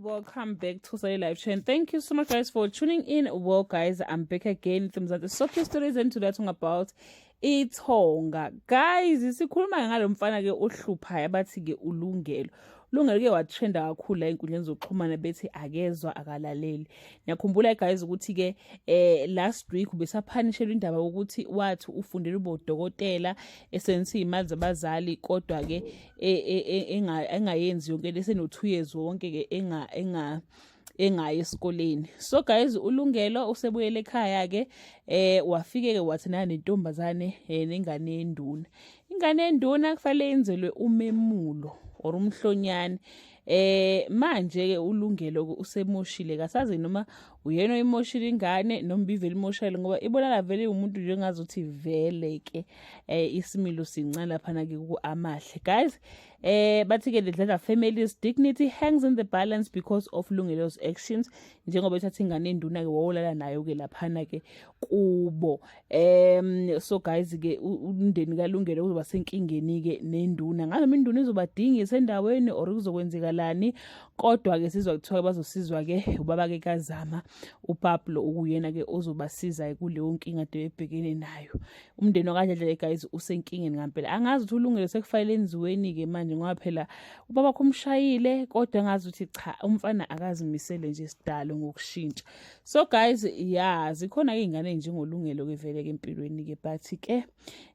Welcome back to Sunday Live Chain. Thank you so much, guys, for tuning in. Well, guys, I'm back again with the Soapy Stories, and today talking about ithonga. Guys, sikhuluma ngalo mfana ke ohluphayo abathi ke uLungelo. Lungelo ke watrenda kakhulu la enkundleni zokuxhumana, bethi akezwa, akalaleli. Ngiyakhumbula, guys, ukuthi ke last week ubesaphanishelwa indaba yokuthi wathi ufundela ubodokotela esebenzisa imali zabazali, kodwa ke engayenzi yonke leseno 2 years wonke ke engayi esikoleni. So guys, uLungelo usebuyele ekhaya ke, wafike ke wathi nana nentombazane, nengane yenduna. Ingane yenduna kufanele yenzelwe umemulo or umhlonyane. Manje ke uLungelo usemoshile, kasazi noma uyena oyimoshile ingane noma ibivele imoshile, ngoba ibonakala vele umuntu nje engazuthi vele ke isimilo sincane laphana ke ku Amahle. Guys, bathi ke the Dladla family's dignity hangs in the balance because of Lungelo's actions, njengoba ethatha ingane enduna ke wawolala nayo ke laphana ke kubo. So guys ke umndeni kaLungelo uzoba senkingeni ke nenduna, ngabe induna izobadingisa endaweni or kuzokwenzekalani? Kodwa ke sizwa kuthiwa bazosizwa ke ubaba ke kaZama, uPablo, ukuyena ke ozobasiza kuleyo nkinga ade bebhekene nayo. Umndeni wakaDladla, guys, usenkingeni ngempela. Angazi ukuthi uLungelo sekufanele enziweni ke manje, ngoba phela ubaba wakho umshayile, kodwa angazi ukuthi cha, umfana akazimisele nje sidalo ngokushintsha. So guys, yeah, zikhona ke ingane njengoLungelo ke vele ke empilweni ke, but ke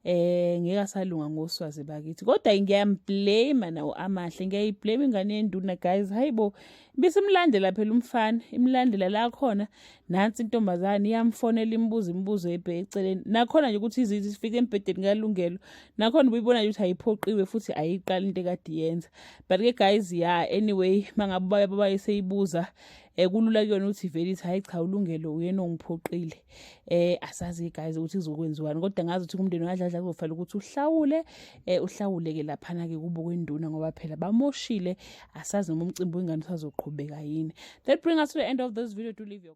ngeke asalunga ngoswazi bakithi. Kodwa ngiyamblame nawo Amahle, ngiyayiblame ingane yenduna, guys. Hayibo, bisimlandela phela umfana, imlandela la khona. Nansi intombazane iyamfonela, imibuzo imibuzo ebheke eceleni nakhona nje ukuthi izithi sifike embhedeni kaLungelo. Nakhona ubuyibona nje ukuthi ayiphoqiwe futhi ayiqala into ekade iyenza. But ke guys, yeah, anyway, mangabe baba bayeseyibuza, kulula kuyona ukuthi vele ithi, "Hayi cha, uLungelo uyena ongiphoqile." Asazi guys ukuthi kuzokwenziwani, kodwa ngazi ukuthi kumndeni kaDladla kuzofanele ukuthi uhlawule, uhlawule ke laphana ke kubo kwenduna, ngoba phela bamoshile. Asazi noma umcimbi wengane usazoqhubeka yini. That bring us to the end of this video. Do leave your